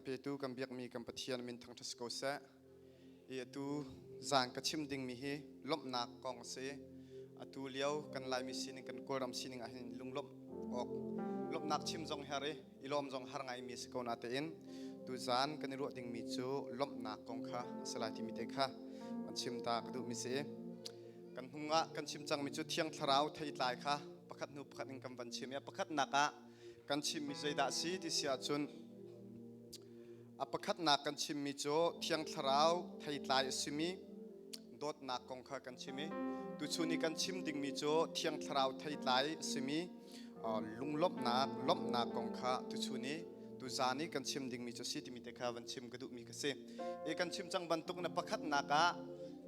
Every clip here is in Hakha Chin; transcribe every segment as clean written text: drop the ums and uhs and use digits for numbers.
petu kan biakmi kan Pathian min thangṭhat si ko seh. I atu zan ka chim dingmi hi lawmhnak kong a si. Atu lio kan Laimi sining kan Kawlram sining ah hin lunglawmh awk lawmhnak chim zong har i i lawm zong har ngaimi a si ko natein tuzan kan i ruah dingmi cu lawmhnak kong kha a si lai timi te kha kan chim ta ka duhmi si. Kan hnung ah kan chim cangmi cu Thiang Thlarau theitlai kha pakhat hnu pakhat in kan van chim i a pakhatnak ah kan chimmi zeidah a si ti si ahcun a pakhatnak kan chimmi cu Thiang Thlarau theitlai a simi dawtnak kong kha kan chim i tuchun i kan chim dingmi cu Thiang Thlarau theitlai a simi lunglawmhnak lawmhnak kong kha tuchun i tuzan i kan chim dingmi cu si timi te kha van chim ka duhmi ka si. I kan chim cang bantuk na pakhatnak ah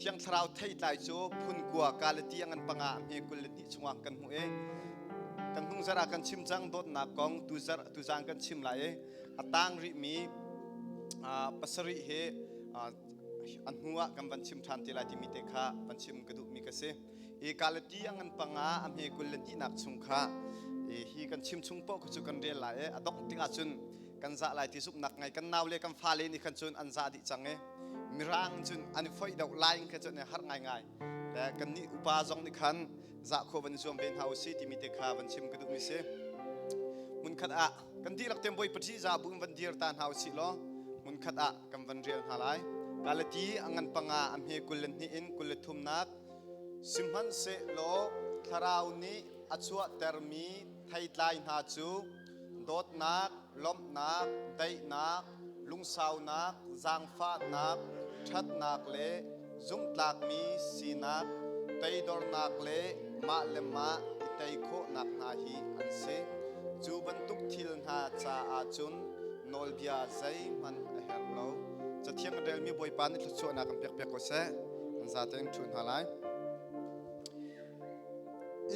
Thiang Thlarau theitlai cu phun kua Galati a ngan panga a hme 22 chungah kan hmuh i kan hnung zarh ah kan chim cang dawtnak kong tuzarh tuzan kan chim lai i a tang rihmi pasarih hi a hnu ah kan van chim ṭhan te lai timi te kha van chim ka duhmi ka si. I Galati a ngan panga a hme 22nak chung kha hi kan chim chung paoh cu kan rel lai i a dongh tikah cun kan zah lai ti zumhnak ngai kan nau le kan fale nih khan cun an zah dih cang i mirang cun an i foih deuh lai kha cun har ngaingai le kan nih upa zong nih khan zah khawh van zuam ve hna usih timi te kha van chim ka duhmi si. Hmunkhat ah kan dihlak tein Bawipa ṭihzah bu in van dir ta hna usih law hmunkhat ah kan van rel hna lai. Galati a ngan panga a hme 22 in 23nak. Sihmanhsehlaw Thlarau nih a chuahtermi theitlai hna cu dawtnak, lawmhnak, daihnak, lungsaunak, zaangfahnak, ṭhatnak le zumhtlakmi sinak, toidornak le mah le mah i tei khawhnak hna hi an si. Cu bantuk thil hna caah cun nawlbia zeihmanh a herh lo. Cathiang a relmi Bawipa nih thluachuahnak kan pekpiak ko seh. Kan zatein ṭhu hna lai.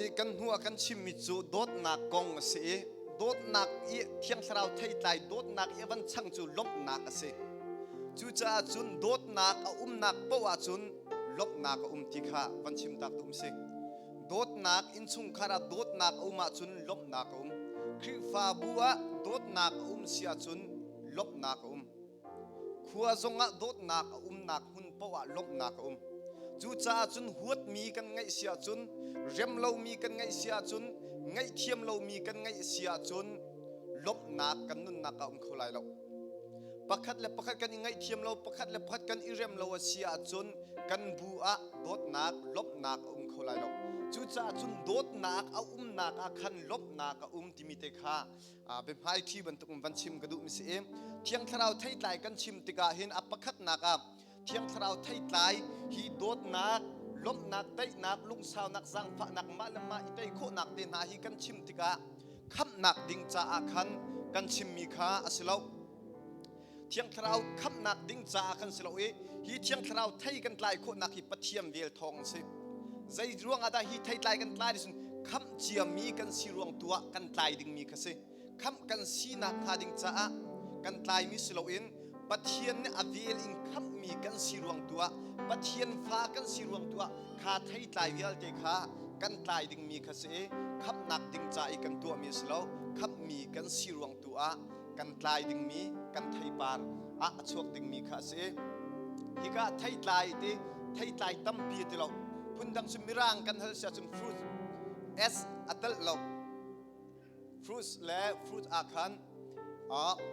I kan hnu ah kan chimmi cu dawtnak kong a si i dawtnak i Thiang Thlarau theitlai dawtnak i a van chang cu lawmhnak a si. Cucaah cun dawtnak a umnak paoh ahcun lawmhnak a um ti kha van chim tak duh si. Dawtnak innchungkhar ah dawtnak a um ahcun lawmhnak a um. Khrihfabu ah dawtnak a um si ahcun lawmhnak a um. Khua zongah dawtnak a umnak hmun paoh ah lawmhnak a um. Cucaah cun huatmi kan ngeih si ahcun, rem lomi kan ngeih si ahcun, ngaihthiam lomi kan ngeih si ahcun lawmhnak kan nunnak ah um kho lai lo. Pakhat le pakhat kan i ngaihthiam lo, pakhat le pakhat kan i rem lo a si ahcun kan bu ah dawtnak, lawmhnak a um kho lai lo. Cucaah cun dawtnak a umnak ah khan lawmhnak a um timi te kha biahmaiṭhi bantuk in van chim ka duhmi si i Thiang Thlarau theitlai kan chim tikah hin a pakhatnak ah Thiang Thlarau theitlai hi dawtnak, lawmhnak, daihnak, lungsaunak, zaangfahnak, mah le mah i tei khawhnak te hna hi kan chim tikah khamhnak ding caah khan kan chimmi kha a si lo. Thiang Thlarau khamhnak ding caah kan si lo i hi Thiang Thlarau thei kan tlai khawhnak hi Pathian vel thawng a si. Zei ruang ah dah hi theitlai kan tlai cun khamh ciami kan si ruang tu ah kan tlai dingmi kha si. Khamh kan sinak hnga ding caah kan tlaimi si loin Pathian nih a vel in khamhmi kan si ruang tu ah Pathian fa kan si ruang tu ah kha theitlai vialte kha kan tlai dingmi kha si i khamhnak ding ca i kan tuahmi a si lo. Khamhmi kan si ruang tu ah kan tlai dingmi kan theipar ah a chuak dingmi kha a si. Hika theitlai ti theitlai tampi ti lo. Phundang cu mirang kan hal si ahcun fruit s a telh lo. Fruits le fruit ah khan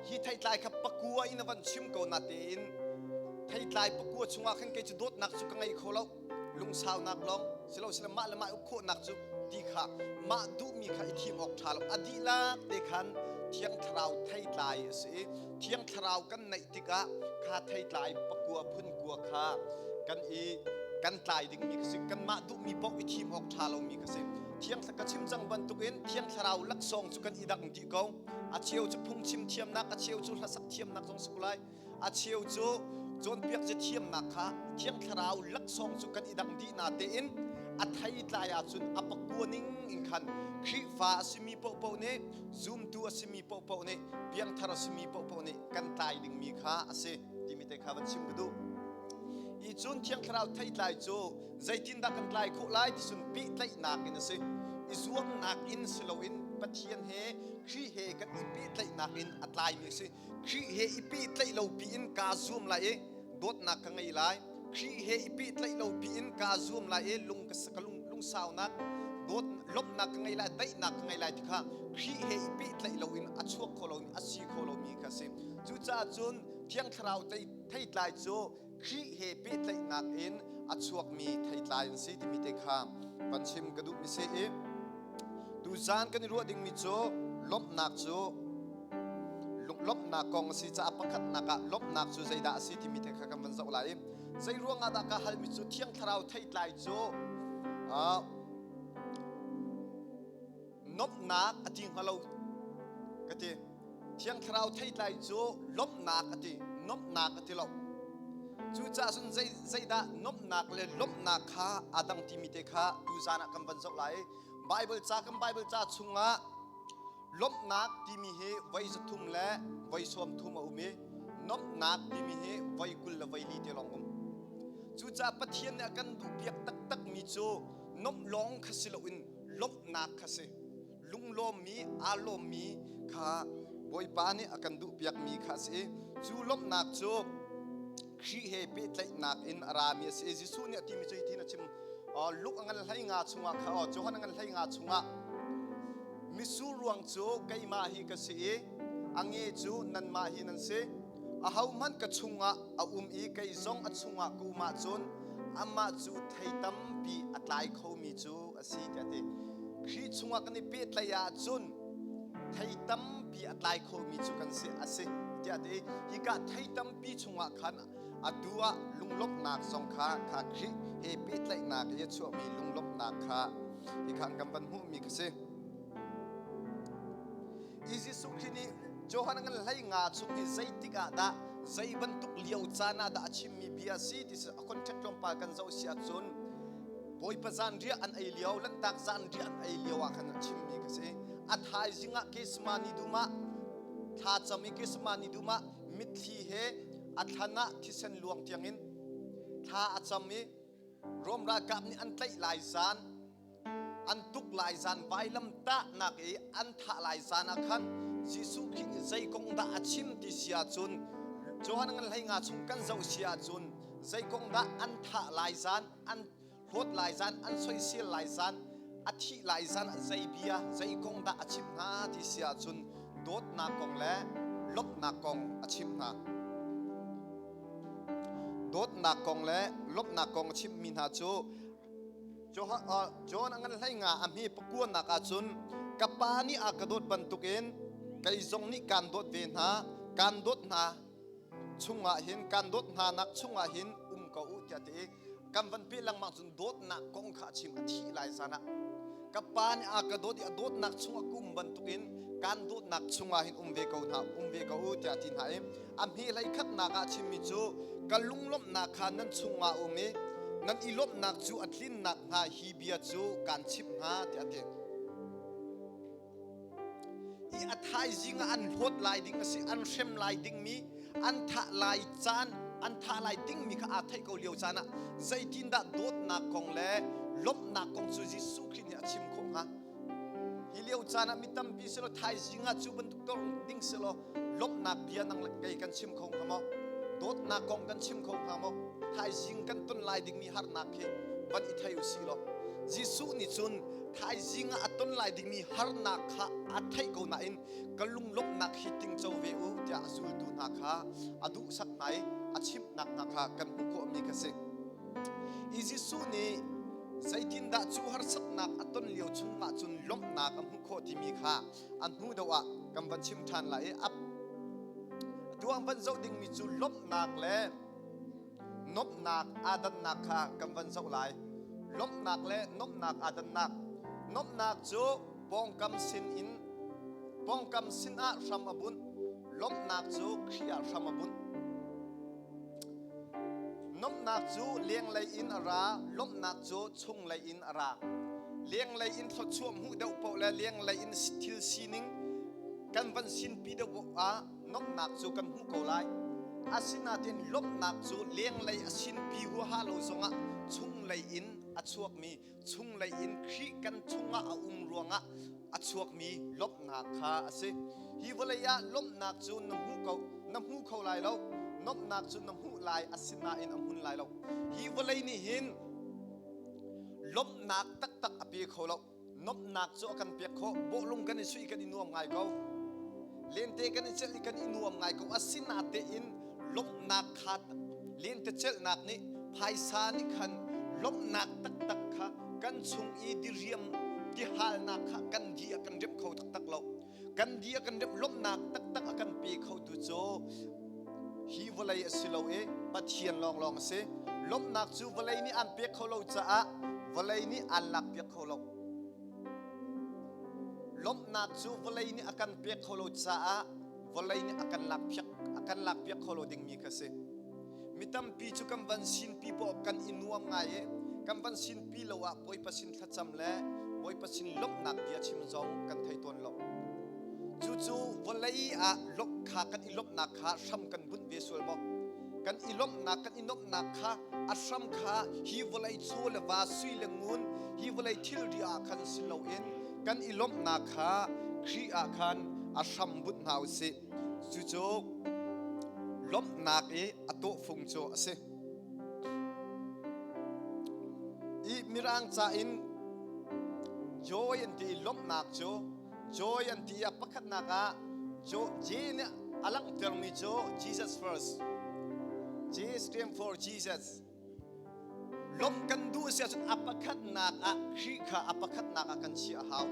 hi theitlai kha pakua in a van chim ko na tein theitlai pakua chungah khan kei cu dawtnak cu ka ngei kho lo. Lungsaunak lawng silo sile mah le mah uk khawhnak cu ti kha mah duhmi kha i thim awk ṭha lo. A dihlak te khan Thiang Thlarau theitlai a si i Thiang Thlarau kan neih tikah kha theitlai pakua phun kua kha kan i kan tlai dingmi kha si. Kanmah duhmi paoh i thim awk ṭha lomi kha si. Thiang ka chim cang bantukin Thiang Thlarau laksawng cu kan i dang dih ko. A cheu cu phungchim thiamnak, a cheu cu hlasak thiamnak zong si ko lai. A cheu cu cawnpiak cu thiamnak kha Thiang Thlarau laksawng cu kan i dang dih na tein a theitlai ahcun a pakua ning in khan Khrihfa a simi paohpaoh nih zumtu a simi paohpaoh nih piangthar a simi paohpaoh nih kan tlai dingmi kha a si timi te kha van chim ka duh. I cun Thiang Thlarau theitlai cu zeitindah kan tlai khawh lai ti cun pehtlaihnak in a si. I zuamnak in si loin Pathian he Khrih he kan i pehtlaihnak in a tlaimi a si. Khrih he i pehtlaih lo piin kaa zuam lai i dawtnak ka ngei lai. Khrih he i pehtlaih lo piin kaa zuam lai i lung ka lung lungsaunak dawt lawmhnak ka ngei lai, daihnak ka ngei lai ti kha Khrih he i pehtlaih loin a chuak kho lomi a si kho lomi kha a si. Cucaah cun Thiang Thlarau theitlai cu Khrih he pehtlaihnak in a chuakmi theitlai an si timi te kha van chim ka duhmi si i tuzaan kan i ruah dingmi cu lawmhnak cu lawmhnak kong a si caah pakhatnak ah lawmhnak cu zeidah a si timi te kha kan van zoh lai i zei ruangah dah ka halmi cu Thiang Thlarau theitlai cu Nomhnak a ti hnga lo ka ti. Thiang Thlarau theitlai cu lawmhnak a ti, nomhnak a ti lo. Cucaah cun zei zeidah nomhnak le lawmhnak kha aa dang timi te kha tuzaan ah kan van zoh lai. Bible ca kan Bible ca chungah lawmhnak timi hi voi 3 le voi 30 a um i nomhnak timi hi voi 24 le te lawng um. Cucaah Pathian nih a kan duhpiak taktakmi cu nomh lawng kha si loin lawmhnak kha si. Lunglawmmi, aa lawmmi kha Bawipa nih a kan duhpiakmi kha a si. Cu lawmhnak cu Khrih he pehtlaihnak in a rami a si. Jesuh nih a timi cu hitin a chim. Luke a ngan 15 chungah kha Johan a ngan 15 chungah misur ruang cu keimah hi ka si i a nge cu nanmah hi nan si. Ahohmanh ka chungah a um i kei zong a chungah ka um ahcun amah cu thei tampi a tlai khomi cu a si tiah a ti. Khrih chungah kan i pehtlaih ahcun thei tampi a tlai khomi cu kan si a si tiah a ti. Hika thei tampi chungah khan atu ah lunglawmhnak zong kha kha Khrih he pehtlaihnak i a chuahmi lunglawmhnak kha hika kan van hmuhmi kha si. I Jesuh Khrih nih Johan ngan 15 chung hi zeitik ah dah zei bantuk lio caan ah dah a chimmi bia a si ti a contact tlawmpal kan zoh si ahcun Bawipa zanriah an ei lio Lanhtak zanriah an ei lio ah khan a chimmi ka si. A thaizing ah Gethsemane dum ah thlacam i Gethsemane dum ah mitthli he a thlan ah thisen luang tiangin thla a cam i Rom ralkap nih an tlaih lai zan an tuk lai zan vailam tahnak i an thah lai zan ah khan Jesuh Khrih nih zei kong dah a chim ti si ahcun Johan ngan 15 chung kan zoh si ahcun zei kong dah an thah lai zan an hlawt lai zan an soisel lai zan a thih lai zan ah zei bia zei kong dah a chim hna ti si ahcun dawtnak kong le lawmhnak kong a chim hna. Dawtnak kong le lawmhnak kong a chimmi hna cu John a ngan 15 a hme pakuanak ahcun ka pa nih a ka dawt bantukin kei zong nih kaan dawt ve hna kaan dawt hna chungah hin kaan dawt hna nak chungah hin um ko u tiah ti i kan van peh lengmang cun dawtnak kong kha a chim a thih lai zan ah ka pa nih a ka dawt i a dawtnak chungah ka um bantukin kaan dawtnak chungah hin um ve ko hna um ve ko u tiah a ti hna i a hme hlei khatnak ah a chimmi cu ka lunglawmhnak kha nan chungah um i nan i lawmhnak cu a tlinnak hnga hi bia cu kaan chimh hna tiah a ti. I a thaizing ah an hlawt lai ding a si, an hrem lai dingmi, an thah lai caan, an thah lai dingmi kha aa theih ko lio caan ah zeitindah dawtnak kong le lawmhnak kong cu Jesuh Khrih nih a chim khawh hnga? Hi lio caan ah mi tampi selaw thaizing ah cu bantuk ding selaw lawmhnak bia nang le kei kan chim kho hnga maw? Dawtnak kong kan chim kho hnga maw? Thaizing kan ton lai dingmi harnak khi van i thei u sih law Jesuh nih cun thaizing ah a ton lai dingmi harnak kha a theih ko nain ka lunglawmhnak hi tingco ve u tiah a zultu hna kha a duhsak hna i a chimhnak hna kha kan hmuh khawhmi kha si. I Jesuh nih zeitindah cu harsatnak a ton lio chungah cun lawmhnak a hmuh khawh timi kha a hnu deuh ah kan van chim ṭhan lai i atu ah van zoh dingmi cu lawmhnak le nuamhnak aa dannak kha kan van zoh lai. Lawmhnak le nuamhnak aa dannak. Nuamhnak cu pawngkam sin in pawngkam sin ah hram a bunh. Lawmhnak cu Khrih ah hram a bunh. Nuamhnak cu lenglei in a ra, lawmhnak cu chunglei in a ra. Lenglei in thluachuah hmuh deuh paoh le lenglei in thil sining kan van sinpi deuh paoh ah nuamhnak cu kan hmuh ko lai. Asinain lawmhnak cu lenglei a sinpi huaha lo zongah chunglei in a chuakmi chunglei in Khrih kan chungah a um ruangah a chuakmi lawmhnak kha a si. Hi vawlei ah lawmhnak cu na hmu ko na hmu kho lai lo. Lawmhnak cu na hmuh lai asinain a hmun lai lo. Hi vawlei nih hin lawmhnak taktak a pe kho lo. Nomhnak cu a kan pek khawh. Bawhlung kan i suih kan i nuam ngai ko. Lente kan i celh i kan i nuam ngai ko. Asinatein lawmhnak kha lente celhnak nih phaisa nih khan lawmhnak taktak kha kan chung i diriam tihalnak kha kan di a kan remh kho taktak lo. Kan di a kan remh lawmhnak taktak a kan pe khotu cu hi vawlei a si lo i Pathian lawnglawng a si. Lawmhnak cu vawlei nih an pek kho lo caah vawlei nih an lakpiak kho lo. Lawmhnak cu vawlei nih a kan pek kho lo caah vawlei nih a kan lakpiak a kan lakpiak kho lo dingmi kha si. Mi tampi cu kan van sinpi pawh kan i nuam ngai i kan van sinpi lo ah Bawipa sin thlacam le Bawipa sin lawmhnak bia chim zong kan thei tawn lo. Cucu vawlei ah lawmh kha kan i lawmhnak kha hram kan bunh ve sual maw? Kan i lawmhnak kan i nuamhnak kha a hram kha hi vawlei chaw le va sui le ngun hi vawlei thilri ah khan si loin kan i lawmhnak kha Khrih ah khan a hram bunh hna u sih. Cucu lawmhnak i a tawhfung cu a si. I Mirang ca in joy an ti i lawmhnak cu joy an ti i a pakhatnak ah J nih a langhtermi cu Jesus first. J stand for Jesus. Lawmh kan duh a si ahcun a pakhatnak ah Khrih kha a pakhatnak ah kan chiah a hau.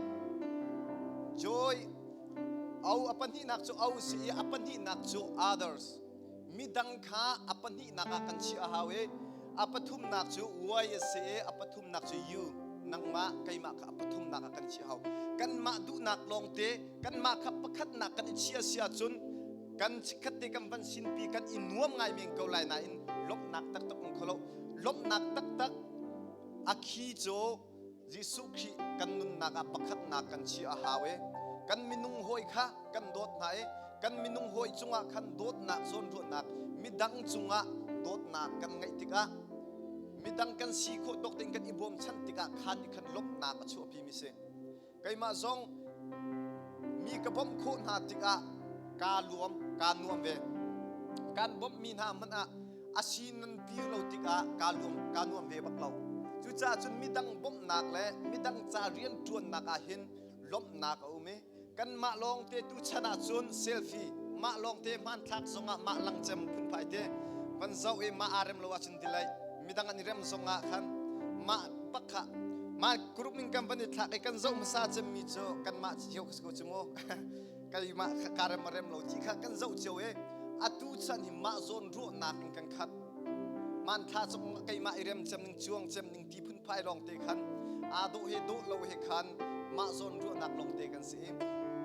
Joy O a pahnihnak cu O si i a pahnihnak cu others. Midang kha a pahnihnak ah kan chiah a hau i a pathumnak cu Y a si i a pathumnak cu U. Nangmah keimah kha a pathumnak ah kan chiah a hau. Kanmah duhnak lawngte kanmah kha pakhatnak kan i chiah si ahcun kan chikkhat te kan van sinpi kan i nuam ngai men ko lai nain lawmhnak taktak um kho lo lawmhnak taktak a khi cu Jesuh Khrih kan nunnak ah pakhatnak kan chiah a hau i kan minung hawi kha kan dawt hna i kan minung hawi cungah khan dawtnak zawnruahnak midang cungah dawtnak kan ngeih tikah midang kan si khawh tawk tein kan i bawmchanh tikah khan i khan lawmhnak a chuahpi mi si. Keimah zong mi ka bawmh khawh hna tikah kaa luam, kaa nuam ve. Kan bawmhmi hna hmanh ah a si nan pir lo tikah kaa luam, kaa nuam ve bak lo. Cucaah cun midang bawmhnak le midang ca rianṭuannak ah hin lawmhnak a um i kanmah lawngte tu chan ahcun selfie mah lawngte hmanthlak zongah mah langcem phunphai te van zoh i mah aa rem lo ahcun dilei midang an i rem zongah khan mah bak kha mah group ning kan van i thlak i kan zoh hmasa cemmi cu kanmah cio ka si ko cu mu keimah ka rem a rem lo ti kha kan zoh cio i atu chan hi mah zawn ruahnak in kan khat manthla cung keimah i rem cem ning cuang cem ning ti phunphai lawng te khan aa dawh he dawh lo he khan mah zawn ruahnak lawng te kan si i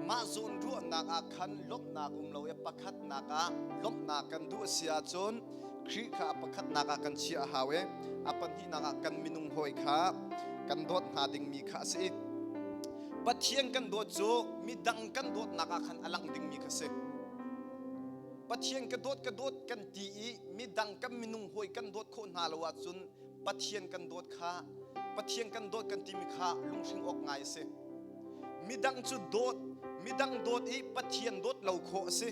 mah zawn ruahnak ah khan lawmhnak um lo i pakhatnak ah lawmhnak kan duh a si ahcun Khrih kha a pakhatnak ah kan chiah a hau i a pahnihnak ah kan minung hawi kha kan dawt hna dingmi kha a si. Pathian kan dawt cu midang kan dawtnak ah khan a lang dingmi kha si. Pathian ka dawt ka dawt kan ti i midang kan minung hawi kan dawt khawh hna lo ahcun Pathian kan dawt kha Pathian kan dawt kan timi kha lunghring awk ngai a si. Midang cu dawt midang dawt i Pathian dawt lo khawh a si.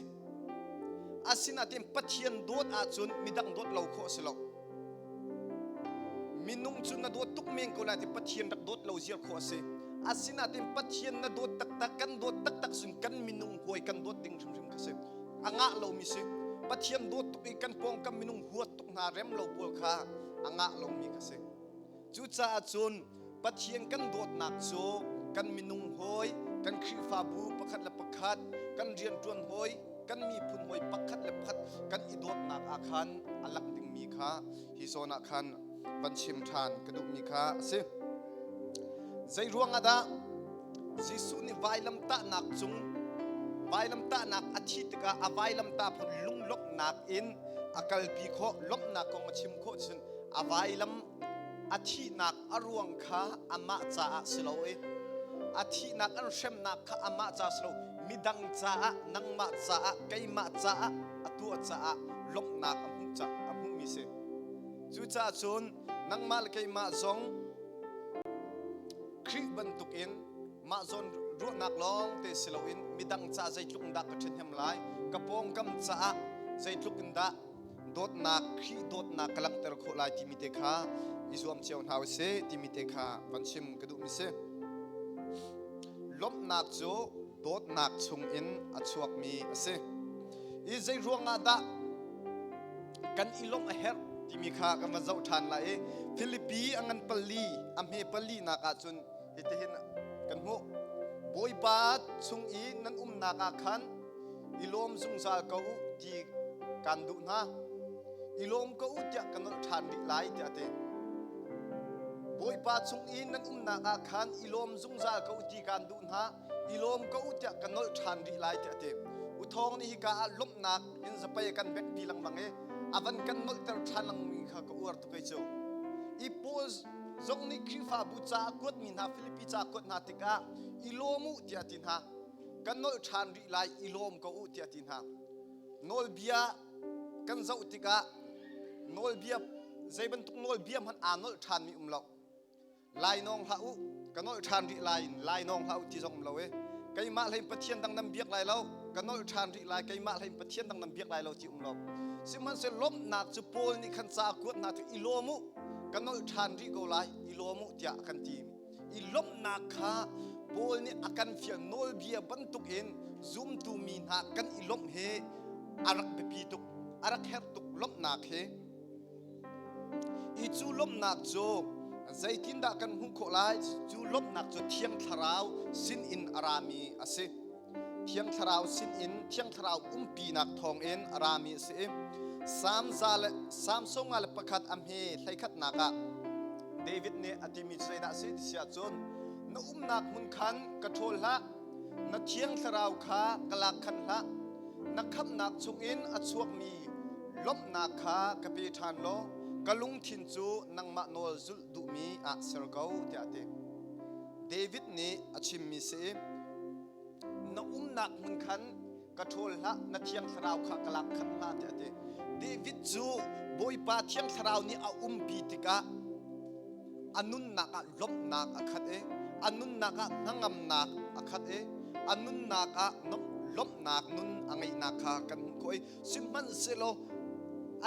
Asinain Pathian dawt ahcun midang dawt lo khawh a si lo. Minung cu na dawt tuk men ko lai ti Pathian rak dawt lo ziar khawh a si. Asinain Pathian na dawt taktak kan dawt taktak cun kan minung hawi kan dawt ding hrimhrim kha si. A ngah lomi si. Pathian dawt tuk i kan pawngkam minung huat tuk hna rem lo pawl kha a ngah lomi kha si. Cucaah cun Pathian kan dawtnak cu kan minung hawi, kan Khrihfabu pakhat le pakhat, kan rianṭuan hawi, kan miphun hawi pakhat le pakhat kan i dawtnak ah khan a lang dingmi kha hi zawn ah khan van chim ṭhan ka duhmi kha a si. Zei ruangah dah Jesuh nih vailamtahnak cung vailamtahnak a thi tikah a vailamtah phun lunglawmhnak in a kalpi khawh, lawmhnak kong a chim khawh cun a vailam a thihnak a ruang kha amah caah si lo i a thihnak an hremnak kha amah ca si lo midang caah nangmah caah keimah caah a tuah caah lawmhnak a hmuh a hmuhmi si cucaah cun nangmah le keimah zong. Khrih bantukin mah zawn ruahnak lawng te si loin midang ca zeitluk in dah ka ṭhahnem lai, ka pawngkam caah zeitluk in dah dawtnak, Khrih dawtnak ka langhter khawh lai timi te kha i zuam cio hna usih timi te kha van chim ka duhmi si. Lawmhnak cu dawtnak chungin a chuakmi a si. I zei ruangah dah kan i lawmh a herh timi kha kan van zoh ṭhan lai i Filipi a ngan pali a hme pali nak ahcun hitihin kan hmuh. Bawipa chung i nan umnak ah khan i lawm zungzal ko u ti kan duh hna. I lawm ko u tiah ka nolh ṭhan rih lai tiah a ti. Bawipa chung i nan umnak ah khan i lawm zungzal ko u ti kan duh hna. I lawm ko u tiah ka nolh ṭhan rih lai tiah a ti. U Thawng nih hika ah lawmhnak in zapei a kan bekpi lengmang i a van kan nolhter ṭhan lengmang kha ka uar tuk ei cu. I Paul zong nih Khrihfabu ca a kuatmi hna Filipi ca a kuat hna tikah i lawm u tiah a ti hna. Kan nolh ṭhan rih lai i lawm ko u tiah a ti hna. Nawlbia kan zoh tikah nawlbia zei bantuk nawlbia hmanh aa nolh ṭhanmi um lo. Lainawng hlah u, ka nolh ṭhan rih lai in lainawng hlah u ti zong um lo i keimah hlei Pathian dang nan biak lai lo, ka nolh ṭhan rih lai, keimah hlei Pathian dang nan biak lai lo ti um lo. Sihmanhsehlaw lawmhnak cu Paul nih khan ca a kuat hna cu i lawm u, ka nolh ṭhan rih ko lai, i lawm u tiah a kan ti. I lawmhnak kha Paul nih a kan fial nawlbia bantukin zumtu mi hna kan i lawmh hi a rak biapi tuk, a rak herh tuk lawmhnak hi. I cu lawmhnak cu zeitindah kan hmuh khawh lai? Cu lawmhnak cu Thiang Thlarau sinin a rami a si. Thiang Thlarau sinin, Thiang Thlarau umpinak thawngin a rami a si i Salm za le Salm sawmnga le pakhat a hme hleikhatnak ah David nih a timi cu zeidah a si ti si ahcun na umnak hmun khan ka ṭhawl hlah, na Thiang Thlarau kha ka lak khan hlah, na khamhnak chungin a chuakmi lawmhnak kha ka pe ṭhan law ka lungthin cu nangmah nawl zulh duhmi ah ser ko tiah a ti. David nih a chimmi si na umnak hmun khan ka ṭhawl hlah na thiang thlarau kha ka lak khan hlah tiah a ti. David cu Bawipa thiang thlarau nih a umpi tikah a nunnak ah lawmhnak a khat i a nunnak ah hnangamnak a khat i a nunnak ah lawmhnak nun a ngeihnak kha kan hmuh khawh i sihmanhsehlaw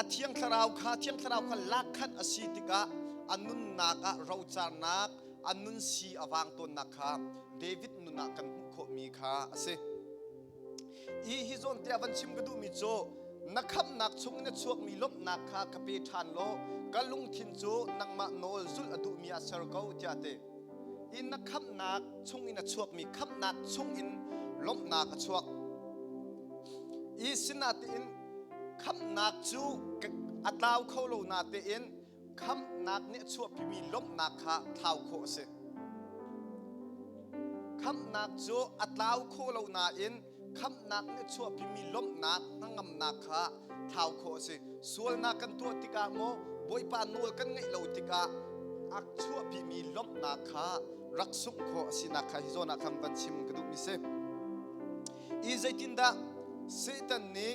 a thiang thlarau kha thiang thlarau kha lakkhat a si tikah a nunnak ah rocarnak a nun si a vang tawnnak kha David nun ah kan hmuh khawhmi kha a si. I hi zawn te ah van chim ka duhmi cu na khamhnak chung in a chuakmi lawmhnak kha ka pe ṭhan law ka lungthin cu nangmah nawl zulh a duhmi ah ser ko tiah a ti. I na khamhnak chung in a chuakmi khamhnak chung in lawmhnak a chuak. I sinatein khamhnak cu a tlau kho lo natein khamhnak nih a chuahpimi lawmhnak kha thlau khawh a si. Khamhnak cu a tlau khawh lo nain khamhnak nih a chuahpimi lawmhnak hnangamnak kha thlau khawh a si. Sualnak kan tuah tikah maw Bawipa nawl kan ngaih lo tikah a chuahpimi lawmhnak kha rak sungh khawh a sinak kha hi zawn ah khan van chim ka duhmi si. I zeitindah Satan nih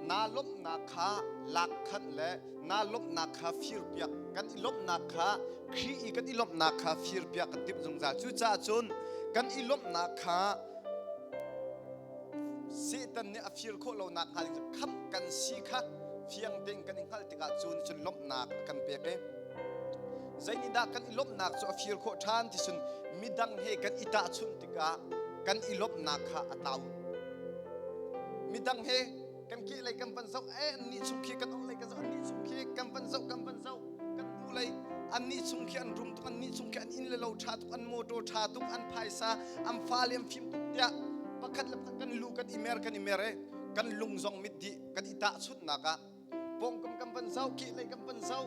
naa lawmhnak kha lak khanh le naa lawmhnak kha firpiak kan i lawmhnak kha Khrih i kan i lawmhnak kha firpiak kan timh zungzal. Cucaah cun kan i lawmhnak kha Satan nih a fir khawh lonak hnga ding cu khamh kan si kha fiang tein kan i hngalh tikah cun cun lawmhnak a kan pek i zeinihdah kan i lawmhnak cu a fir khawh ṭhan ti cun midang he kan i tahchunh tikah kan i lawmhnak kha a tlau. Midang he kan ke lei kan van zoh eh annih chung khi kan orhlei kan zoh annih chung khi kan van zoh kan van zoh kan hnu lei annih chung khi an rum tuk annih chung khi an inn le lo ṭha tuk an motor ṭha tuk an phaisa an fale an fim tuk tiah pakhat le pakhat kan lu kan i mer kan i mer e kan lung zong mit dih kan i tahchunhnak ah pawngkam kan van zoh ke lei kan van zoh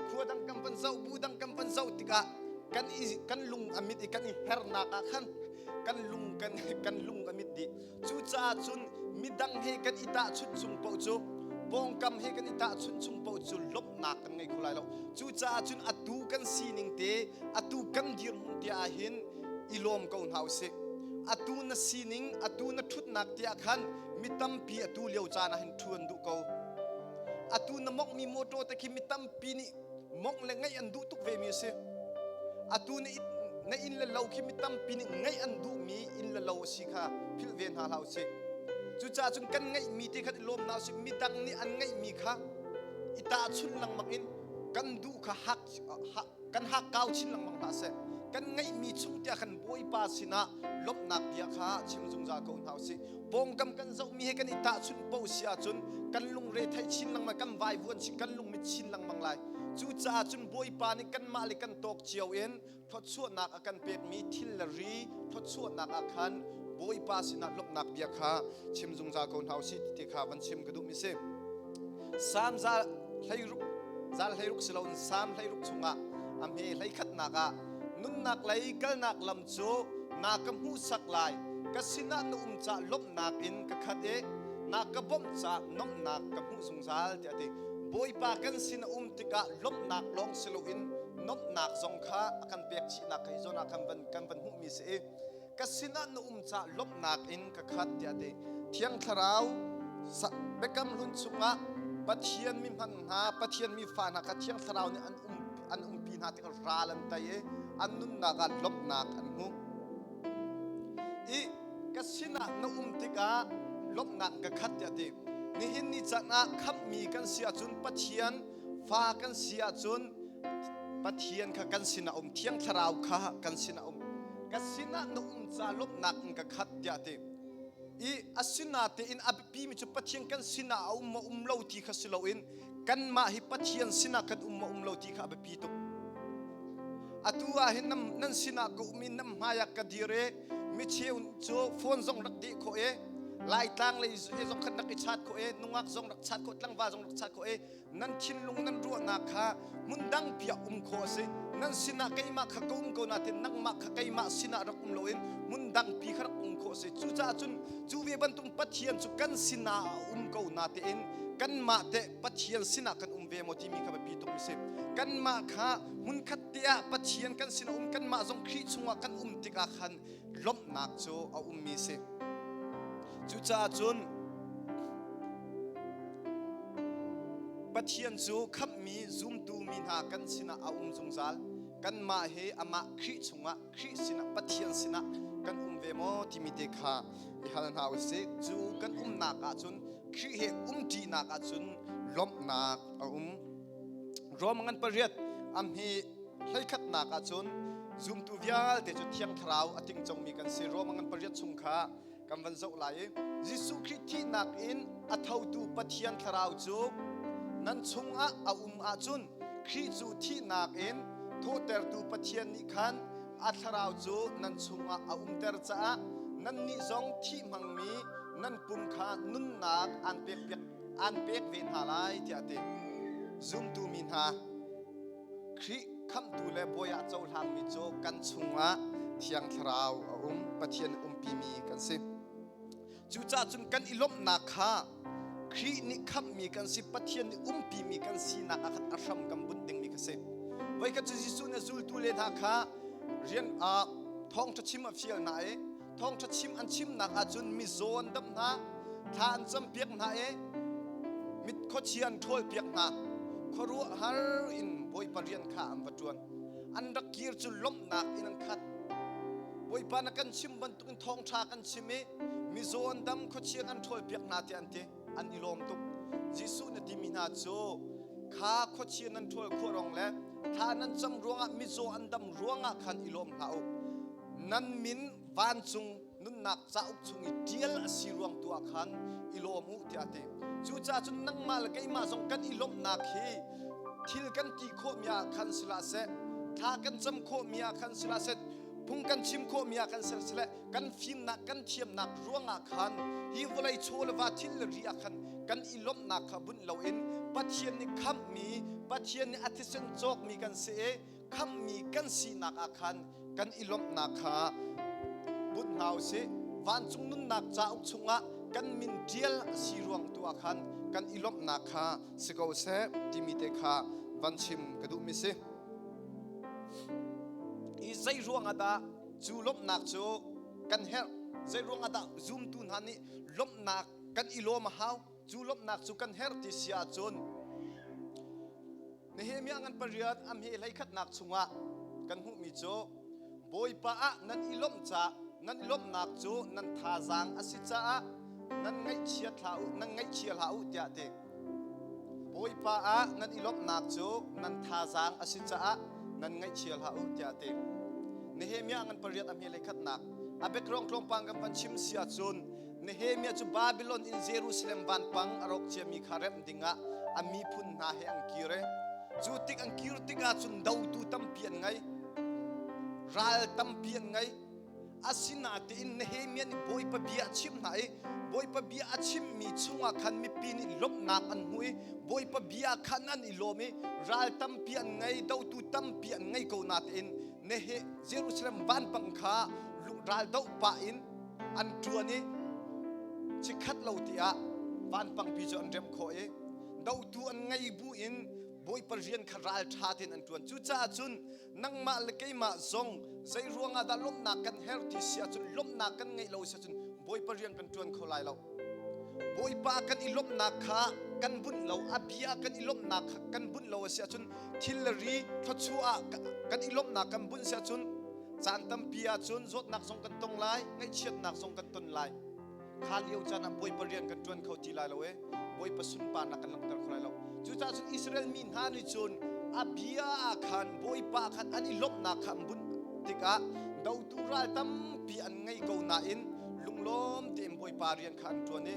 khua dang kan van zoh bu dang kan van zoh tikah kan i kan lung a mit i kan i hernak ah khan kan lung kan kan lung a mit dih Cucaah cun midang he kan i tahchunh chung paoh cu pawngkam he kan i tahchunh chung paoh cu lawmhnak kan ngei kho lai lo. Cucaah cun atu kan sining te, atu kan dirhmun te ah hin i lawm ko hna usih. Atu na sining, atu na ṭhutnak te ah khan mi tampi atu lio caan ah hin ṭhu an duh ko. Atu na mawngmi motor te khi mi tampi nih mawngh le ngaih an duh tuk vemi a si. Atu na, Na inn le lo khi mi tampi nih ngeih an duhmi inn le lo a si kha philh ve hna hlah usih. Cucaah cun kan ngeihmi te khan i lawm hna usih. Midang nih an ngeihmi kha i tahchunh lengmang in kan duh kha hak kan hakkau chin lengmang hlah seh. Kan ngeihmi chung tiah khan Bawipa sinah lawmhnak bia kha chim zungzal ko hna usih. Pawngkam kan zohmi he kan i tahchunh paoh si ahcun kan lungre theih chin lengmang, kan vaivuan chin, kan lungmit chin lengmang lai. Cucaah cun Bawipa nih kanmah le kan tawk cio in thluachuahnak a kan pekmi thil le ri thluachuahnak ah khan Bawipa sinah lawmhnak bia kha chim zungzal ko hna usih ti kha van chim ka duhmi si. Salm zal 16 zal 16 si loin Salm 16 chungah a hme hleikhatnak ah nunnak lei kalnak lam cu na ka hmuhsak lai ka sinah na um ca lawmhnak in ka khat i na ka bawmh ca nomhnak ka hmuh zungzal tiah a ti. Bawipa kan sin a um tikah lawmhnak lawng si loin nomhnak zong kha a kan pek chihnak kha hi zawn ah kan van kan van hmuhmi si i ka sinah na um ca lawmhnak in ka khat tiah a ti. Thiang Thlarau Biakam Hlun chungah Pathian mi hman hna Pathian mi fa hna kha Thiang Thlarau nih an um an umpi hna tikah ral an tei i an nunnak ah lawmhnak an hmu. I ka sinah na um tikah lawmhnak ka khat tiah a ti. Nihin ni caan ah khamhmi kan si ahcun Pathian fa kan si ahcun Pathian kha kan sinah um Thiang Thlarau kha kan sinah um ka sinah na um ca lawmhnak in ka khat tiah a ti. I a sinatein a biapimi cu Pathian kan sinah a um maw um lo ti kha si loin kanmah hi Pathian sinah kan um maw um lo ti kha a biapi tuk. Atu ah hin nan sinah ka um i nan hmaiah ka dir i micheu cu phone zong rak deh khawh i Laitlang lei he zong khan rak i chat khawh i nungak zong rak chat khawh tlangval zong rak chat khawh i nan thinlung nan ruahnak kha hmun dangpi ah um khawh a si. Nan sinah keimah kha ka um ko nain nangmah kha keimah sinah rak um loin hmun dangpi kha rak um khawh a si. Cucaah cun cu ve bantuk Pathian cu kan sinah a um ko natein kanmah teh Pathian sinah kan um ve maw timi kha biapi tuk a si. Kanmah kha hmunkhat te ah Pathian kan sinah um kanmah zong Khrih chungah kan um tikah khan lawmhnak cu a ummi si. Cucaah cun Pathian cu khamhmi zumtu mi hna kan sinah a um zungzal. Kanmah he amah Khrih chungah Khrih sinah Pathian sinah kan um ve maw timi te kha i hal hna usih. Cu kan umnak ahcun Khrih he umṭinak ahcun lawmhnak a um. Rom ngan pariat amhi hleikhatnak ahcun zumtu vialte cu Thiang Thlarau a tingcongmi kan si. Rom ngan pariat chung kha kan van zoh lai i Jesuh Khrih thihnak in a thotu Pathian Thlarau cu nan chungah a um ahcun Khrih cu thihnak in thawhtertu Pathian nih khan a Thlarau cu nan chungah a umter caah nannih zong thih hmangmi nan pum kha nunnak aan pekpiak aan pek ve hna lai tiah a ti. Zumtu mi hna Khrih khamhtu le bawi ah cohlangmi cu kan chungah Thiang Thlarau a um, Pathian umpimi kan si. Cucaah cun kan i lawmhnak kha Khrih nih khamhmi kan si, Pathian nih umpimi kan sinak ah khan a hram kan bunh dingmi kha si. Voikhat cu Jesuh nih zultu le hna kha rian ah thawngṭha chim a fial hna i thawngṭha chim an chimnak ahcun mizaw an damh hna, thla an campiak hna i mit khuachia an ṭhawlpiak hna. Khuaruahhar in Bawipa rian kha an va ṭuan. An rak kir cu lawmhnak in an khat. Bawipa na kan chim bantukin thawngṭha kan chim i mizaw an dam, khuachia kan ṭhawlpiak hna tiah an ti. An i lawm tuk. Jesuh na timi hna cu kha khuachia nan ṭhawl khawh rong le thla nan cam ruangah mizaw an dam ruangah khan i lawm hlah u. Nan min vancung nunnak cauk chung i ṭial a si ruang tu ah khan i lawm u tiah a ti. Cucaah cun nangmah le keimah zong kan i lawmhnak hi thil kan ti khawhmi ah khan si hlah seh, thla kan cam khawhmi ah khan si hlah seh, phung kan chim khawhmi ah khan si hlah kan fimnak kan thiamnak ruangah khan hi vawlei chaw le va thil le ri ah khan kan i lawmhnak kha bunh loin Pathian nih khamhmi Pathian nih a thisen cawkmi kan si i khamhmi kan sinak ah khan kan i lawmhnak kha bunh hna u sih. Vancung nunnak cauk chungah kan min ṭial a si ruang tu ah khan kan i lawmhnak kha si ko seh timi te kha van chim ka duhmi si. I zei ruangah dah cu lawmhnak cu kan herh? Zei ruangah dah zumtu hna nih lawmhnak kan i lawm a hau? Cu lawmhnak cu kan herh ti si ahcun Nehemiah ngan pariat a hme hleikhatnak chungah kan hmuhmi cu. Bawipa ah nan i lawmh ca nan i lawmhnak cu nan thazaang a si caah nan ngaihchia hlah u nan ngaihchia hlah u tiah ti. Bawipa ah nan i lawmhnak cu nan thazaang a si caah nan ngaihchia hlah u tiah ti. Nehemiah ngan pariat a hme le khatnak a background tlawmpang kan van chim si ahcun Nehemiah cu Babylon in Jerusalem vanpang a rawk ciami kha remh dingah a miphun hna he an kir i cu tik an kir tikah cun dotu tampi an ngei ral tampi an ngei asinain Nehemiah nih Bawipa bia a chimh hna i Bawipa bia a chimmi chungah khan mipi nih lawmhnak an hmu i Bawipa bia khan an i lawm i ral tampi an ngei dotu tampi an ngei ko natein Nehe Jerusalem vanpang kha ral doh pah in an ṭuan i chikkhat lo tiah vanpangpi cu an remh khawh i dotu an ngei bu in Bawipa rian kha ralṭha tein an ṭuan. Cucaah cun nangmah le keimah zong zei ruangah dah lawmhnak kan herh ti si ahcun lawmhnak kan ngeih lo si ahcun Bawipa rian kan ṭuan kho lai lo. Bawipa kan i lawmhnak kha kan bunh lo, a bia kan i lawmhnak kha kan bunh lo a si ahcun thil le ri thluachuah ah kan i lawmhnak kan bunh si ahcun caan tampi ahcun zawtnak zong kan tong lai, ngaihchiatnak zong kan ton lai. Kha lio caan ah Bawipa rian kan ṭuan kho ti lai lo e Bawipa sunparnak kan langhter kho lai lo. Cucaah cun Israel mi hna nih cun a bia ah khan Bawipa khan an i lawmhnak kha an bunh tikah dotu ral tampi an ngei ko nain lunglawm tein Bawipa rian kha an ṭuan i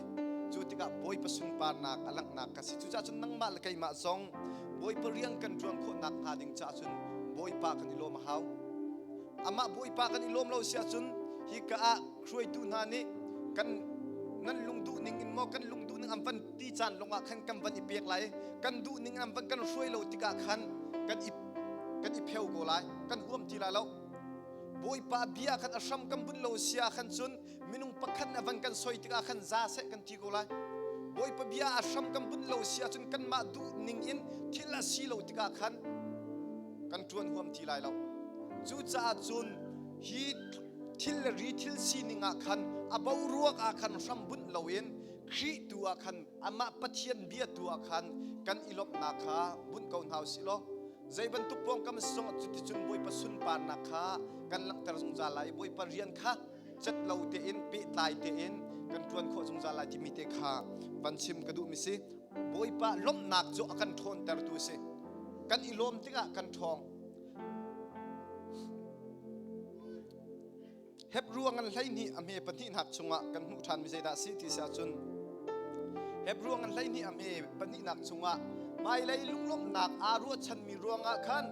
cu tikah Bawipa sunparnak a langhnak kha si. Cucaah cun nangmah le keimah zong Bawipa rian kan ṭuan khawhnak hnga ding caah cun Bawipa kan i lawm a hau. Amah Bawipa kan i lawm lo si ahcun hika ah hruaitu hna nih kan nan lungduh ning in maw kan lungduh ning an van ti caan longah khan kan van i pek lai kan duh ning an van kan hruai lo tikah khan kan i kan i pheu ko lai kan huam ti lai lo Bawipa bia khan a hram kan bunh lo sia khan cun minung pakhat a van kan soi tikah khan za seh kan ti ko lai Bawipa bia a hram kan bunh lo sia cun kanmah duh ning in thil a si lo tikah khan kan ṭuan huam ti lai lo cucaah cun hi thil le ri thil sining ah khan a boruak ah khan hrambunh loin Khrih tu ah khan amah Pathian bia tu ah khan kan i lawmhnak kha bunh ko hna usih law zei bantuk pawngkam zong cuticun Bawipa sunparnak kha kan langhter zungzal lai Bawipa rian kha cet lo tein pehtlai tein kan ṭuan khawh zungzal lai timi te kha van chim ka duhmi si Bawipa lawmhnak cu a kan ṭhawntertu a si kan i lawm tikah kan ṭhawng Hebru ngan 12 a hme pahnihnak chungah kan hmuh ṭhanmi zeidah a si ti si ahcun Hebru ngan 12 a hme pahnihnak chungah hmailei lunglawmhnak aa ruahchanmi ruangah khan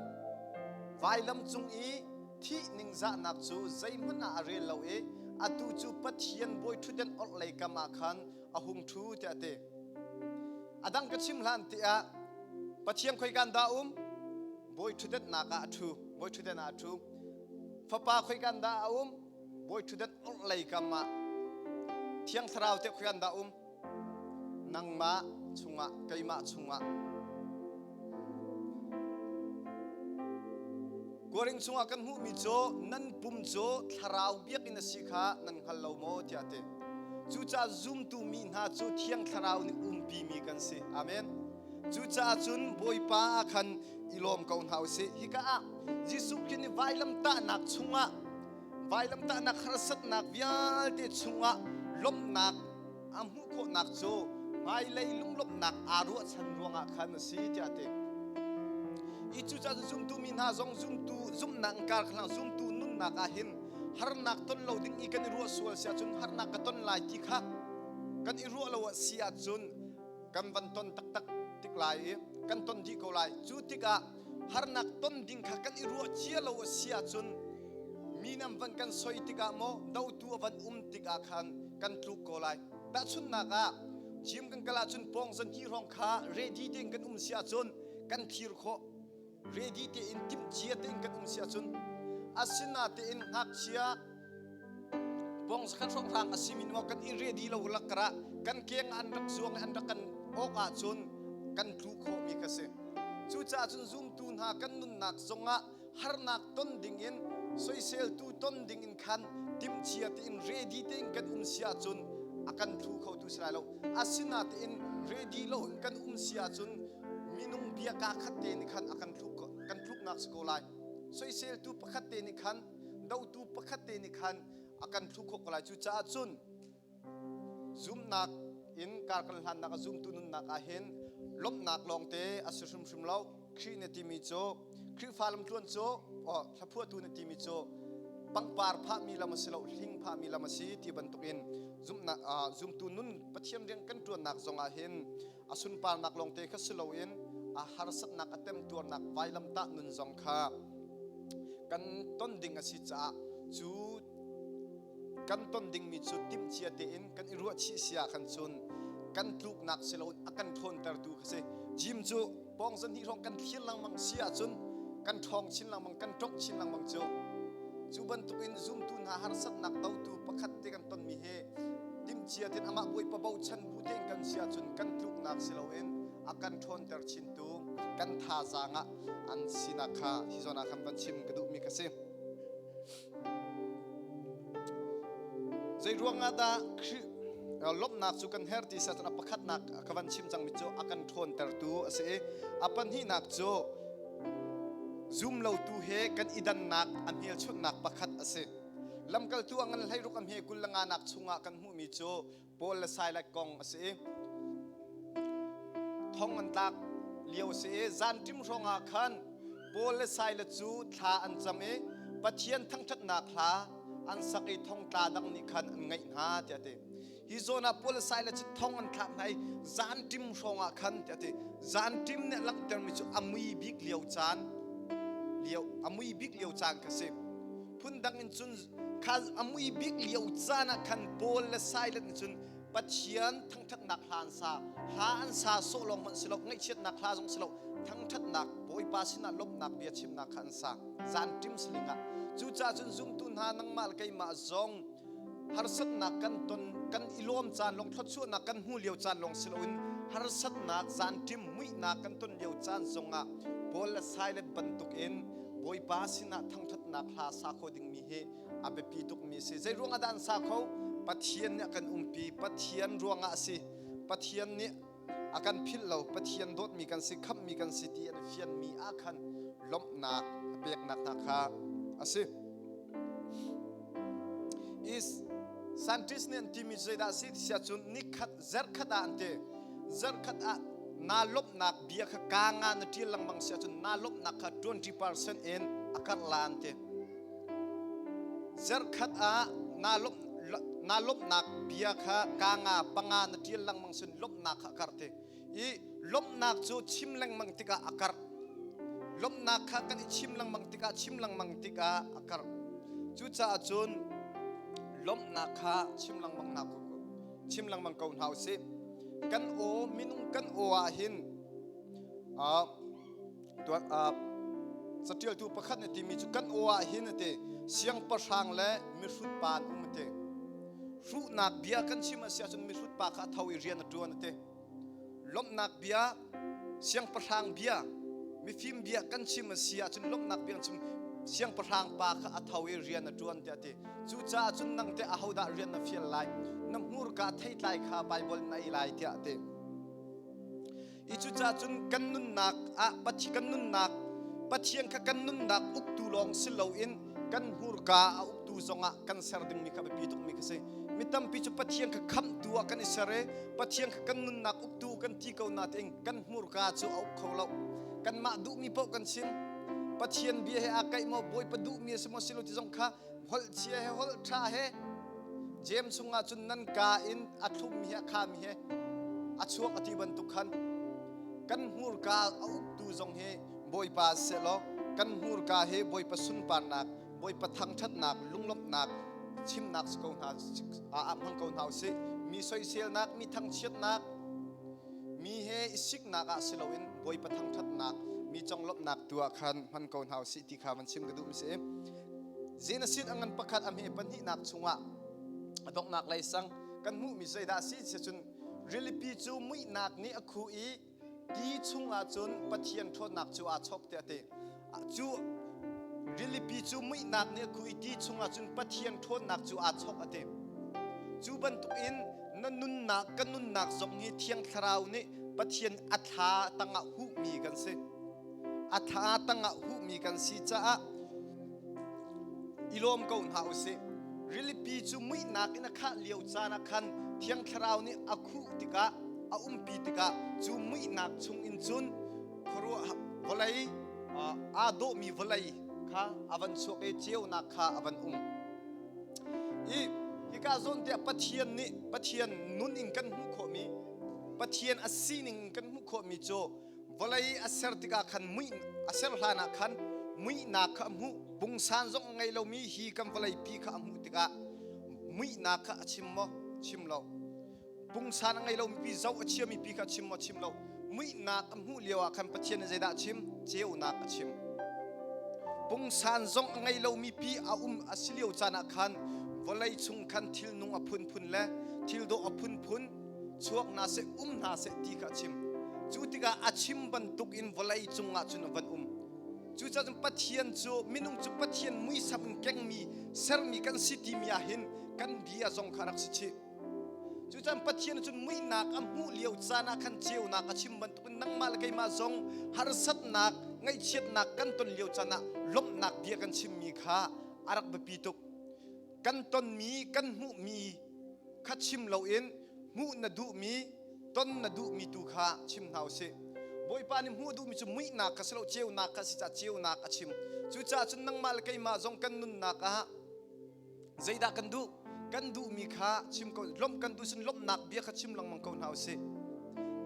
vailam cung i thih ningzahnak cu zeihmanh ah a rel lo i atu cu Pathian bawi ṭhutden orhlei kam ah khan a hung ṭhu tiah a ti. A dang ka chim hlan tiah Pathian khoikan dah um? Bawi ṭhutdennak ah a ṭhu. Bawi ṭhutden ah a ṭhu. Fapa khoikan dah a um? Bawi ṭhutdan orhlei kam ah. Thiang Thlarau teh khoikan dah um? Nangmah chungah, keimah chungah. Korin chungah kan hmuhmi cu nan pum cu thlarau biakinn a si kha nan hngal lo maw tiah a ti. Cucaah zumtu mi hna cu Thiang Thlarau nih umpimi kan si. Amen. Cucaah cun Bawipa ah khan i lawm ko hna usih. Hika ah Jesuh Khrih nih vailamtahnak chungah vailamtahnak harsatnak vialte chungah lawmhnak a hmuh khawhnak cu hmailei lunglawmhnak aa ruahchan ruangah khan a si tiah a ti. I cucaah zumtu mi hna zong zumtu zumhnak in kar khlang zumtu nunnak ah hin harnak ton lo ding i kan i ruah sual si ahcun harnak ka ton lai ti kha kan i ruah lo si ahcun kan van ton taktak tik lai i kan ton dih ko lai. Cu tikah harnak ton ding kha kan i ruah cia lo a si ahcun mi nan van kan soi tikah maw dotu a van um tikah khan kan tluk ko lai. Tahchunhnak ah gym kan kal ahcun pawng zan hi hrawng kha ready tein kan um si ahcun kan thlir khawh. Ready tein timhcia tein kan um si ahcun asinatein ngakchia pawng zakhat hrawnghrang a simi maw kan i ready lo lakkarah kan keng an rak zuang i an rak kan awk ahcun kan tlu khawhmi kha si. Cucaah cun zumtu hna kan nunnak zongah harnak ton dingin soiseltu ton dingin khan timhcia tein ready tein kan um si ahcun a kan thlu khotu si lai lo. Asinatein ready lo in kan um si ahcun minung bia kaa khat te nih khan a kan thluk kan tluknak si ko lai. Soiseltu pakhat te nih khan Dotu pakhat te nih khan a kan thlu khawh ko lai. Cucaah cun zumnak in kar kan hlannak a zumtu nunnak ah hin lawmhnak lawngte a si hrimhrim lo. Khrih na timi cu Khrihfa lamtluan cu hlaphuahtu na timi cu pangpar phahmi lam a si lo, hling phahmi lam a si ti bantukin zumhnak zumtu nun Pathian rian kan ṭuannak zongah hin a sunparnak lawngte kha si loin a harsatnak a temtuarnak vailamtah nun zong kha kan ton ding a si caah cu kan ton dingmi cu timhcia tein kan i ruahchih si ah khan cun kan tluknak si loin a kan ṭhawntertu kha si. Gym cu pawng zahnih hrawng kan thlir lengmang si ahcun kan ṭhawng chin lengmang, kan ṭongh chin lengmang cu. Cu bantukin zumtu hna harsatnak dotu pakhat te kan tonmi hi timhcia tein amah Bawipa bochan bu tein kan si ahcun kan tluknak si loin a kan ṭhawnter chintu kan thazaang ah an sinak kha hi zawn ah khan van chim ka duhmi ka si. Zei ruangah dah Khrih lawmhnak cu kan herh ti si ahcun a pakhatnak ka van chim cangmi cu a kan ṭhawntertu a si i a pahnihnak cu zumlotu he kan i dannak a hmelchunhnak pakhat a si. Lamkaltu a ngan 16 a hme 25 nak chungah kan hmuhmi cu Paul le Silas kong a si i thong an tlak lio a si i zanṭim hrawngah khan Paul le Silas cu thla an cam i Pathian thangṭhatnak hla an sak i thongtla dang nih khan an ngaih hna tiah a ti. Hi zawn ah Paul le Silas cu thong an thlak hna i zanṭim hrawngah khan tiah a ti. Zanṭim nih a langhtermi cu a mui bik lio caan lio a mui bik lio caan kha si. Phundang in cun kha a mui bik lio caan ah khan Paul le Silas nih cun Pathian thangṭhatnak hla an sa. Hla an sa sawh lawng hmanh si lo, ngaihchiatnak hla zong si lo, thangṭhatnak Bawipa sinah lawmhnak bia chimnak kha an sa. Zanṭim saling ah. Cucaah cun zumtu hna nangmah le keimah zong harsatnak kan ton kan i lawm caan lawng thluachuahnak kan hmu lio caan lawng si loin harsatnak zanṭim muihnak kan ton lio caan zongah Paul le Silas bantukin Bawipa sinah thangṭhatnak hla sa kho dingmi hi a biapi tukmi a si. Zei ruangah dah an sa kho? Pathian nih a kan umpi. Pathian ruangah a si. Pathian nih a kan philh lo. Pathian dawtmi kan si, khamhmi kan si ti an i fianmi ah khan lawmhnak a peknak hna kha a si. Is scientist nih an timi cu zeidah a si ti siah cun nikhat zarhkhat ah an ti. Zarhkhat ah naa lawmhnak bia kha kaa nga na ṭial lengmang si ahcun naa lawmhnak kha 20% in a karh la an ti. Zarhkhat ah naa lawmh naa lawmhnak bia kha kaa nga panga na ṭial lengmang sin lawmhnak kha a karh ti. I lawmhnak cu chim lengmang tikah a karh. Lawmhnak kha kan i chim lengmang tikah chim lengmang tikah a karh. Cucaah cun lawmhnak kha chim lengmang hna chim lengmang ko hna usih. Kan aw minung kan aw ah hin catialtu pakhat nih timi cu kan aw ah hin a ti siangpahrang le mihrut pa an um a ti. Hruhnak bia kan chim a si ahcun mihrut pa kha a tho i rian a ṭuan a ti. Lawmhnak bia, siangpahrang bia, mifim bia kan chim a si ahcun lawmhnak bia kan chim siangpahrang pa kha a tho i rian a ṭuan tiah a ti. Cucaah cun nang teh ahodah rian na fial lai? Na hmurka theitlai kha Baibal na ei lai tiah a ti. I cucaah cun kan nunnak ah kan nunnak Pathian kha kan nunnak uktu lawng si loin kan hmurka a uktu zongah kan ser dingmi kha biapi tukmi kha si. Mi tampi cu Pathian kha khamhtu ah kan i ser i Pathian kha kan nunnak uktu kan ti ko natein kan hmurka cu a uk kho lo. Kanmah duhmi paoh kan chim. Pathian bia he aa kaih maw Bawipa duhmi a si maw si lo ti zong kha holh chia he holh ṭha he James chungah cun nan kaa in a thlummi he a khami he a chuak a ti bantuk khan kan hmurka a uktu zong hi Bawipa sehlaw kan hmurka hi Bawipa sunparnak Bawipa thangṭhatnak lunglawmhnak chimnak si ko hna ah hmang ko hna usih mi soiselnak mi thangchiatnak Mi he i siknak ah si loin Bawipa thangṭhatnak, mi conglawmhnak tu ah khan hman ko hna usih ti kha van chim ka duhmi si. Genesis a ngan pakhat a hme pahnihnak chungah a donghnak lei sang kan hmuhmi zeidah a si ti cun rilipi cu muihnak nih a khuh i ti chungah cun Pathian ṭhawnnak cu aa chawk tiah a ti. Cu rilipi cu muihnak nih a khuh i ti chungah cun Pathian ṭhawnnak cu aa chawk a ti. Cu bantukin na nunnak kan nunnak zong hi Thiang Thlarau nih Pathian a thla tangah huhmi kan si. A thla tangah huhmi kan si caah I lawm ko hna usih. Rilipi cu muihnak in a khah lio caan ah khan Thiang Thlarau nih a khuh tikah a umpi tikah cu muihnak chung in cun khuaruah vawlei aa dawhmi vawlei kha a van chuak i ceunak kha a van um. I hika zawn tiah Pathian nih Pathian nun in kan hmuh khawhmi Pathian a sining in kan hmuh khawhmi cu vawlei a ser tikah khan muih a ser hlan ah khan muihnak kha a hmuh pungsan zong a ngei lomi hi kan vawlei pi kha a hmuh tikah muihnak kha a chim maw chim lo pungsan a ngei lomi pi zoh a chiami pi kha a chim maw chim lo muihnak a hmuh lio ah khan Pathian nih zeidah a chim ceunak a chim pungsan zong a ngei lomi pi a um a si lio caan ah khan vawlei chung khan thil nung a phunphun le thil dawh a phunphun chuak hna seh um hna seh ti kha a chim cu tikah a chim bantuk in vawlei cungah cun a van um cucaah cun Pathian cu minung cu Pathian muisam in kengmi sermi kan si timi ah hin kan bia zong kha rak si chih cucaah Pathian cun muihnak a hmuh lio caan ah khan ceunak a chim bantukin nangmah le keimah zong harsatnak ngaihchiatnak kan ton lio caan ah lawmhnak bia kan chimmi kha a rak biapi tuk kan tonmi kan hmuhmi kha chim loin hmuh na duhmi ton na duhmi tu kha chim hna usih Bawipa nih hmuh duhmi cu muihnak kha si lo ceunak kha si caah ceunak a chim cucaah cun nangmah le keimah zong kan nunnak ah zeidah kan duh kan duhmi kha chim ko lawmh kan duh sin lawmhnak bia kha chim lengmang ko hna usih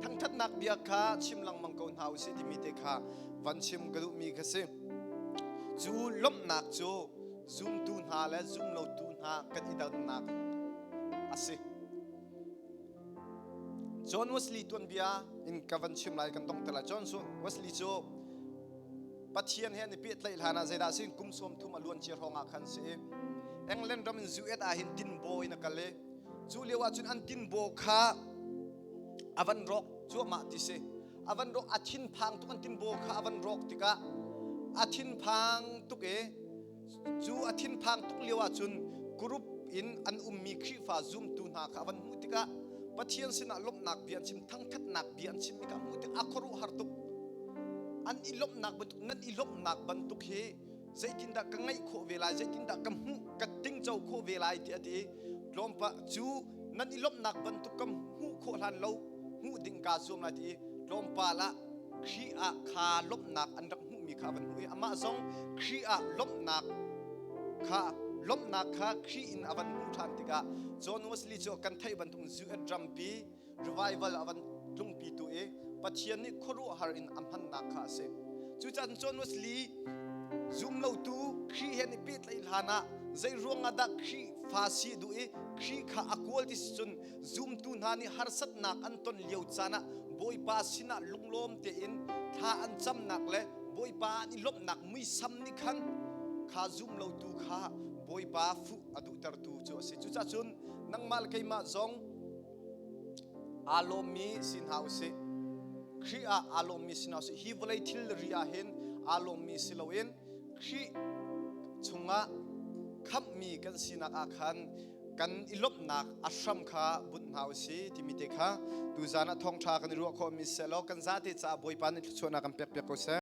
thangthatnak bia kha chim lengmang ko hna usih timi te kha van chim ka duhmi kha si cu lawmhnak cu zumtu hna le zumlotu hna kan i dannak a si. John Wesley tuanbia in ka van chim lai kan dong te lai. John Wesley cu Pathian he an i pehtlaih hlan ah zeidah sin kum 30 a luan cia hrawng ah khan si. England ram in US ah hin tinbaw in a kal i cu lio ah cun an tinbaw kha a van rawk cuahmah ti si. A van rawk a thinphang tuk an tinbaw kha a van rawk tikah a thinphang tuk i Cu a thinphang tuk lio ahcun group in an ummi Khrihfa zumtu hna kha a van hmuh tikah Pathian sinah lawmhnak bia an chim, thangthatnak bia an chimmi kha a hmuh tikah a khuaruahhar tuk. An i lawmhnak bantuk, nan i lawmhnak bantuk hi zeitindah ka ngeih khawh ve lai, zeitindah ka hmuh, ka tingco khawh ve lai ti a ti. Tlawmpah cu nan i lawmhnak bantuk ka hmuh khawh hlan lo, hmuh ding kaa zuam lai ti i tlawmpal ah Khrih ah kha lawmhnak an rak hmuhmi kha a van hmuh i amah zong Khrih ah lawmhnak kha lawmhnak kha Khrih in a van hmuh ṭhan tikah John Wesley cu kan theih bantuk US rampi revival a van tlungpitu i Pathian nih khuaruahhar in a hmannak kha a si. Cucaah John Wesley zumlotu Khrih he an i pehtlaih hlan ah zei ruangah dah Khrih fa si duh i Khrih kha a kawl ti si cun Zumtu hna nih harsatnak an ton lio caan ah Bawipa sinah lunglawm tein thla an camnak le Bawipa an i lawmhnak muisam nih khan kha zumlotu kha Bawipa fuh a duhtertu cu a si. Cucaah cun nangmah le keimah zong aa lawmmi si hna usih. Khrih ah aa lawmmi si hna usih. Hi vawlei thilri ah hin aa lawmmi si loin Khrih chungah khamhmi kan sinak ah khan kan i lawmhnak a hram kha bunh hna u si timi te kha tuzan ah thawngṭha kan i ruah khawhmi seh law kan zate caah Bawipa nih thluachuahnak kan pek piak ko seh.